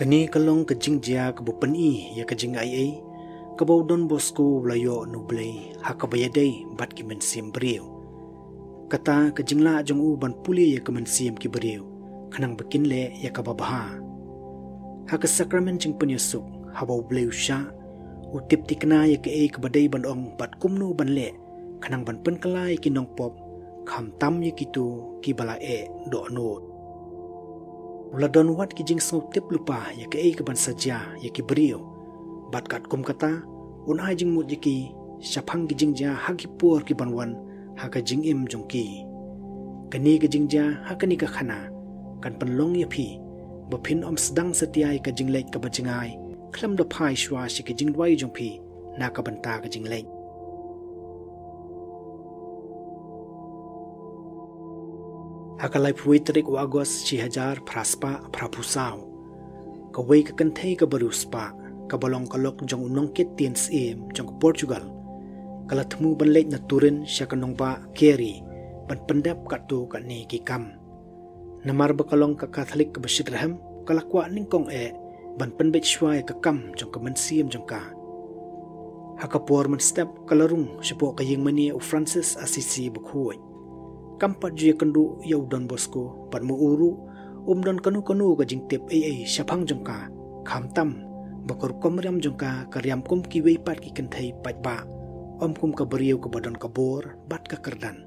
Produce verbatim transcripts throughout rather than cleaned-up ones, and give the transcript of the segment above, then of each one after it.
Kane ka long ka jingjia kaba pyni ïa ka jingai ei kaba u Don Bosco u la ïoh na U Blei ha kaba ïadei bad ki mynsiem briew. Kata ka jinglah jong u ban pule ïa ka mynsiem ki briew khnang ba kin leh ïa kaba bha. Ha ka sakramen jingpynïasuk, haba U Blei u shah, u tip thikna ïa kaei kaba dei ban ong bad kumno ban leh khnang ban pynkylla ïa ki nongpop, khamtam ïa kito kiba la eh dohnud. U la don wat ki jingsngewtip lypa ïa kaei kaban sa jia ïa ki briew, bad katkum kata un ai jingmut ïa ki shaphang ki jingjia ha ki por kiban wan ha ka jingim jong ki. Kane ka jingjia ha kane ka khana kan pynlong ïa phi ba phin ym sdang satia ïa ka jingleit kaba jngai khlem da phai shuwa sha ki jingduwai jong phi na ka bynta ka jingleit. Ha ka laiphew wei tarik u August shi hajar phra spah phra phew saw, kawei ka kynthei kaba riewspah, kaba long ka lok jong u nongkit tien syiem jong ka Portugal, ka la thmu ban leit na Turin sha ka nongbah Chieri ban pyndep katto katne ki kam. Namar ba ka long ka Katholik kaba shitrhem, ka la kwah nyngkong eh ban pynbeit shuwa ïa ka kam jong ka mynsiem jong ka. Ha ka por mynstep ka la rung shapoh ka ïingmane u Francis Assisi bakhuid. Kam pat ju ïakynduh ïa u Don Bosco, bad ma u ruh um don kano kano ka jingtip ei ei shaphang jong ka, khamtam ba ka rukom riam jong ka ka riam kum kiwei pat ki kynthei paidbah, ym kum ka briew kaba don ka bor bad ka kyrdan.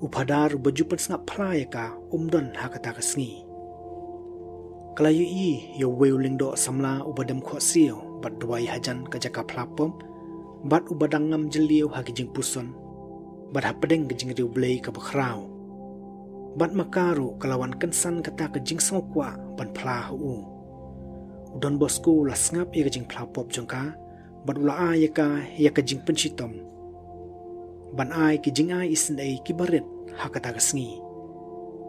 U phadar uba ju pynsngap phla ïa ka um don ha kata ka sngi. Ka la ïohi ïa uwei u lyngdoh samla uba dem khohsiew bad duwai hajan ka jaka phla pop, bad uba dang ngam jylliew ha ki jingpuson bad hapdeng ka jingriewblei kaba khraw. Bad ma ka ruh ka la wan kynsan kata ka jingsngewkwah ban phla ha u. U Don Bosco u la sngap ïa ka jingphla pop jong ka, bad u la ai ïa ka ïa ka jingpynshitom ban ai ki jingai isynei kiba rit ha kata ka sngi.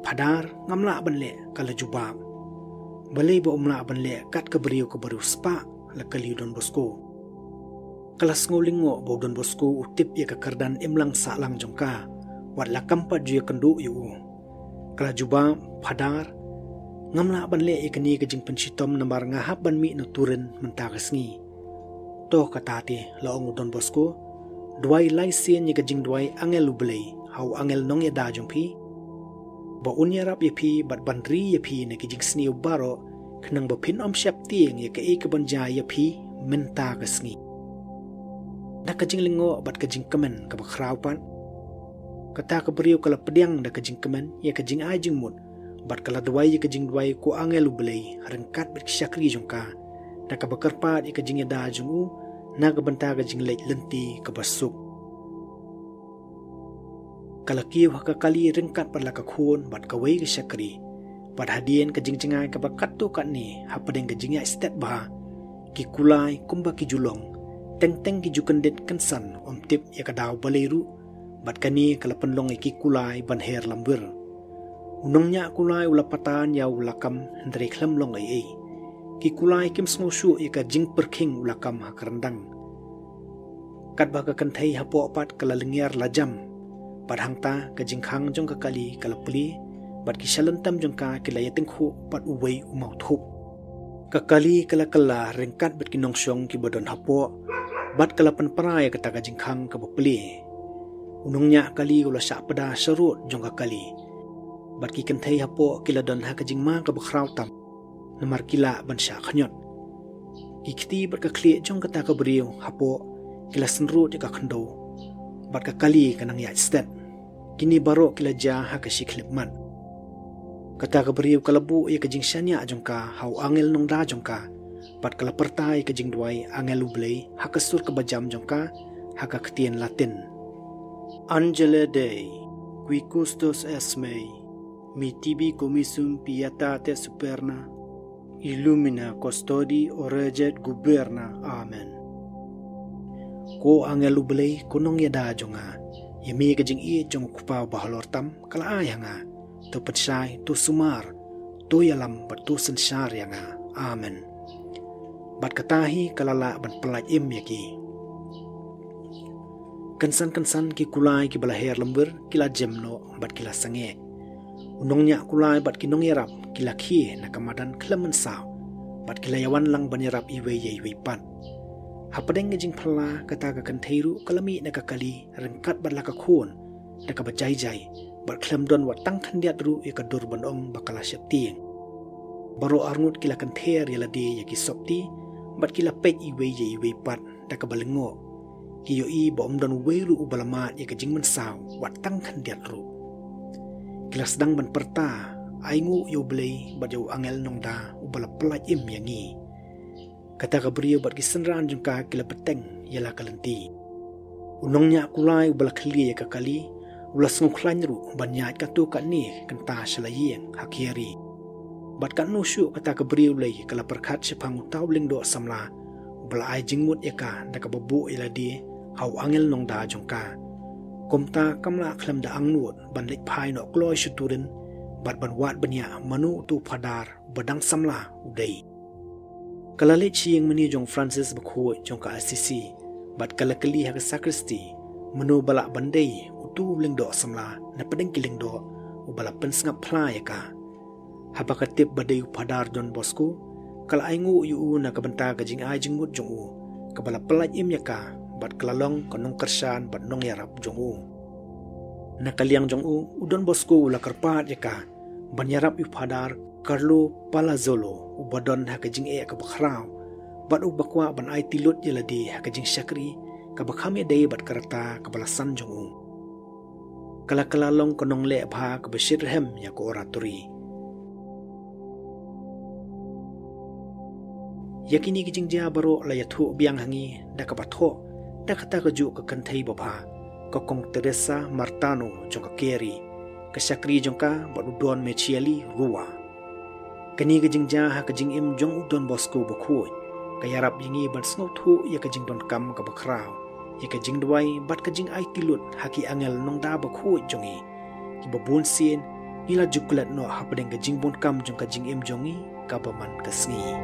"Phadar, ngam lah ban leh," ka la jubab. "Balei ba ym lah ban leh kat ka briew kaba riewspah?" la kylli u Don Bosco. Ka la sngew lyngngoh ba u Don Bosco u tip ïa ka kyrdan imlang sahlang jong ka, wat la kam pat ju ïakynduh ïa u. Ka la jubab, "Phadar, ngam lah ban leh ïa kane ka jingpynshitom namar nga hap ban mih na Turin mynta ka sngi." "To kata te," la ong u Don Bosco, "duwai lai sien ïa ka jingduwai angel U Blei ha u angel nongïada jong phi, ba un ïarap ïa phi bad ban ri ïa phi na ki jingsniew baroh, khnang ba phin ym sheptieng ïa kaei kaban jia ïa phi mynta ka sngi." Da ka jinglyngngoh bad ka jingkmen kaba khraw pat, kata ka briew ka la pdiang da ka jingkmen ïa ka jingai jingmut, bad ka la duwai ïa ka jingduwai ko angel U Blei ryngkat bad ki shakri jong ka, da kaba kyrpad ïa ka jingïada jong u na ka bynta ka jingleit lynti kaba suk. Ka la kiew ha ka kali ryngkat bad la ka khun bad kawei ka shakri, bad hadien ka jingjngai kaba katto katne hapdeng ka jingïaid stet bha, ki kulai kumba ki ju long, teng teng ki ju kyndit kynsan ym tip ïa ka daw balei ruh, bad kane ka la pynlong ïa ki kulai ban her lamwir. U nongñiah kulai u la patan ïa u lakam hynrei khlem long ei ei. Ki kulai kim sngewsuk ïa ka jingpyrkhing u lakam ha ka ryndang. Katba ka kynthei hapoh pat ka la lyngngiar la jam, bad hangta ka jingkhang jong ka kali ka la plie, bad ki shalynter jong ka ki la ïatyngkhuh bad uwei u mawthup. Ka kali ka la kylla ryngkat bad ki nongshong kiba don hapoh, bad ka la pynpra ïa kata ka jingkhang kaba plie. U nongñiah kali u la shah pda sharud jong ka kali, bad ki kynthei hapoh ki la don ha ka jingma kaba khraw tam, namar ki lah ban shah khñiot. Ki kti bad ka khlieh jong kata ka briew hapoh ki la synrut ïa ka khyndew, bad ka kali ka nang ïaid stet. Kine baroh ki la jia ha ka shi khyllipmat. Kata ka briew ka la buh ïa ka jingshaniah jong ka ha u angel nongda jong ka, bad ka la pyrta ïa ka jingduwai angel U Blei ha ka sur kaba jam jong ka ha ka ktien Latin: "Angele Dei, qui custos est mei, mi tibi commissum pietate superna, illumina, custodi, orege et guberna. Amen." "Ko angel U Blei, ko nongïada jong nga, ïa me ka jingïeit jong u Kpa uba halor tam ka la ai ha nga. To pynshai, to sumar, to ïalam bad to synshar ïa nga. Amen." Bad kata hi ka la lah ban pyllait im ïa ki. Kynsan kynsan ki kulai kiba la her lamwir ki la jem noh bad ki la sangeh. U nongñiah kulai bad ki nongïarap ki la khie na ka madan khlem mynsaw. bad ki la ïawan lang ban ïarap iwei ïa iwei pat. Hapdeng ka jingphylla, kata ka kynthei ruh ka la mih na ka kali ryngkat bad la ka khun da kaba jai jai, bad khlem don wat tang khyndiat ruh ïa ka dur ban ong ba ka la sheptieng. Baroh arngut ki la kynther ïa lade ïa ki sopti, bad ki la peit iwei ïa iwei pat da kaba lyngngoh. Ki ïohi ba ym don uwei ruh uba la mad ïa ka jingmynsaw wat tang khyndiat ruh. Ki la sdang ban pyrta, "Ainguh ïa U Blei bad ïa u angel nongda uba la pyllait im ïa ngi." Kata ka briew bad ki synran jong ka ki la bteng ïa la ka lynti. U nongñiah kulai uba la khyllie ïa ka kali u la sngewkhlaiñ ruh ban ïaid katto katne kynta sha la ïing ha Chieri. Bad katno shuh kata ka briew lei ka la pyrkhat shaphang uta u lyngdoh samla uba la ai jingmut ïa ka da kaba buh ïa lade ha u angel nongda jong ka. Kumta kam lah khlem da angnud ban leit phai noh kloi sha Turin bad ban wad bniah mano uta u phadar ba dang samla u dei. Ka la leit sha ïing mane jong Francis bakhuid jong ka Assisi, bad ka la kylli ha ka sakristi mano ba lah ban dei uta u lyngdoh samla napdeng ki lyngdoh uba la pynsngap phla ïa ka. Haba ka tip ba dei u Phadar Don Bosco, ka la ainguh ïa u na ka bynta ka jingai jingmut jong u kaba la pyllait im ïa ka, bad ka la long ka nongkyrshan bad nongïarap jong u. Na ka liang jong u, u Don Bosco u la kyrpad ïa ka ban ïarap ïa u Phadar Carlo Palazzolo, uba don ha ka jingeh kaba khraw bad uba kwah ban aiti lut ïa lade ha ka jingshakri kaba kham ïadei bad ka rta kaba la san jong u. Ka la kylla long ka nongleh bha kaba shitrhem ïa ka Oratory. Ïa kine ki jingjia baroh la ïathuh biang ha ngi da kaba thoh da kata kajuh ka kynthei babha, ka Kong Teresa Martano jong ka Chieri, ka shakri jong ka bad u Don Micheli ruh. Kane ka jingjia ha ka jingim jong u Don Bosco bakhuid ka ïarap ïa ngi ban sngewthuh ïa ka jingdonkam kaba khraw ïa ka jingduwai bad ka jingaiti lut ha ki angel nongda bakhuid jong ngi, kiba bun sien ngi la ju klet noh hapdeng ka jingbun kam jong ka jingim jong ngi kaba man ka sngi.